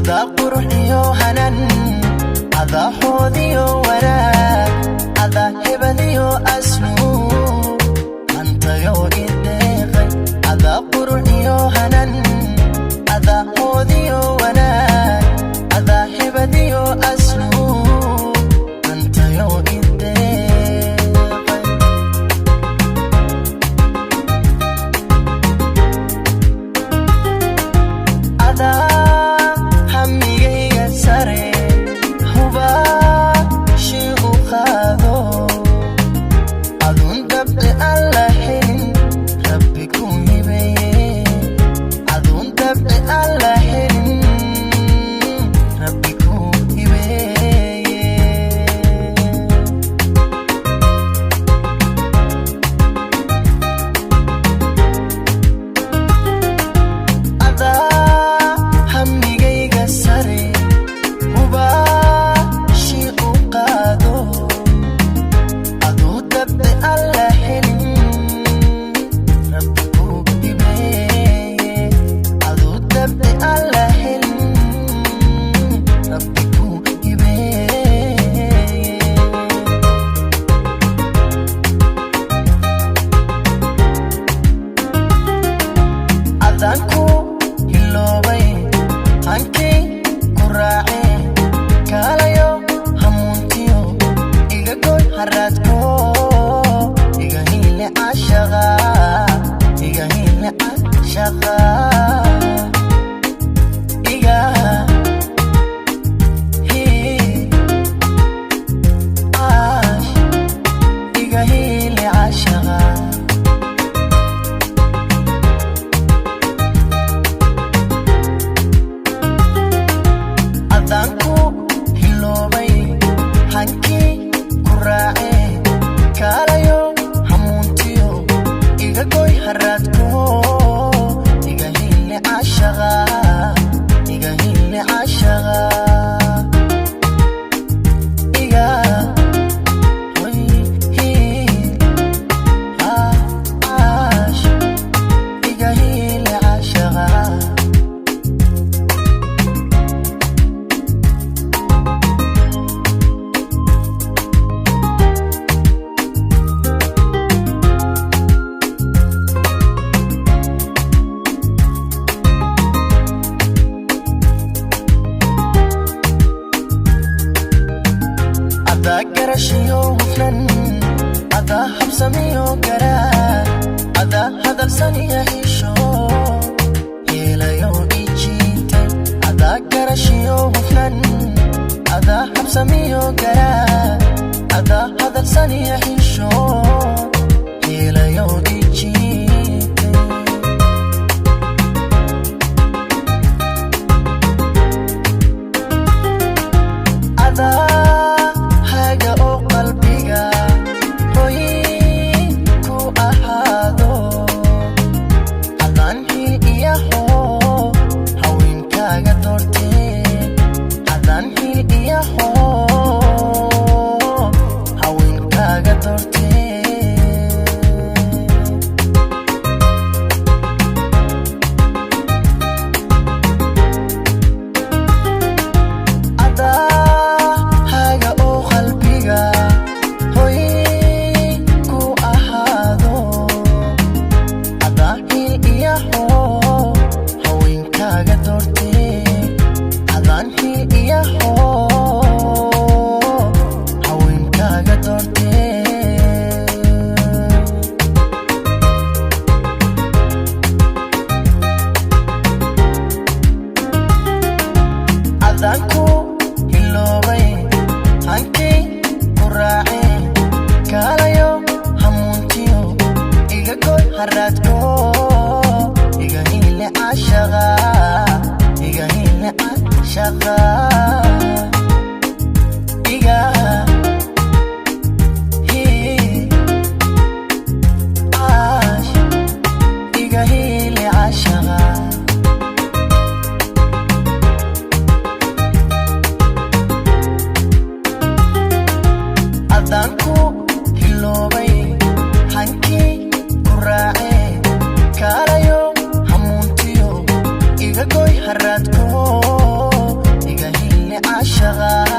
Adaa quruxiyo hanan, adaa hoodiyo wanaag, adaa hebadiyo asluub hantayo ideeqay. Adaa quruxiyo hanan, adaa hoodiyo wanaag, adaa hebadiyo asluub hantayo ideeqay. Adaa hamigayga sare hubaashi u qaado, aduun dabci aan la helin Rabbi ku hibeeye, aduun dabci aan la helin Rabbi ku hibeeye. Adaa hamigayga sare hubaashi u qaado, aduu dabci aan la helin Rabbi ku hibeeye, aduu dabci aan la helin Rabbi ku hibeeye. Adaan ku hiloobay, hankii ku raace, kaalayo hamuuntiyo iga goy haraadko, iga hiile cashaqa, iga hiile cashaqa, iga hii caash, iga hiile cashaqa. Adaan ku hiloobay, hankii ku raace, kaalayo hamuuntiyo iga goy haraadko, iga hiile cashaqa, iga hiile cashaqa, iga hoy hiil caash, iga hiile cashaqa. Adaa garashiyo hufnan, adaa habsamiyo garaa, adaa hadalsaniya hesho heelayo ijiitay. Adaa garashiyo hufnan, adaa habsamiyo garaa, adaa hadalsaniya hesho heelayo ijiitay. Adaa haga oo qalbiga hoy ku ahaado, adaan hiil iyaho haweenkaaga doortee, adaan hiil iyaho haweenkaaga doortee. Adaa haga oo qalbiga hoy ku ahaado, adaa hiil iyaho haweenkaaga doortee, adaan hiil iyaho haweenkaaga doortee. Adaan ku hiloobay, hankii ku raace, kaalayo hamuuntiyo iga goy haraadko, iga hiile cashaqa, iga hiile cashaqa, iga hii caash, iga hiile cashaqa. Adaan ku hiloobay, hankii ku raace, kaalayo hamuuntiyo iga goy haraadko. Caashaqa.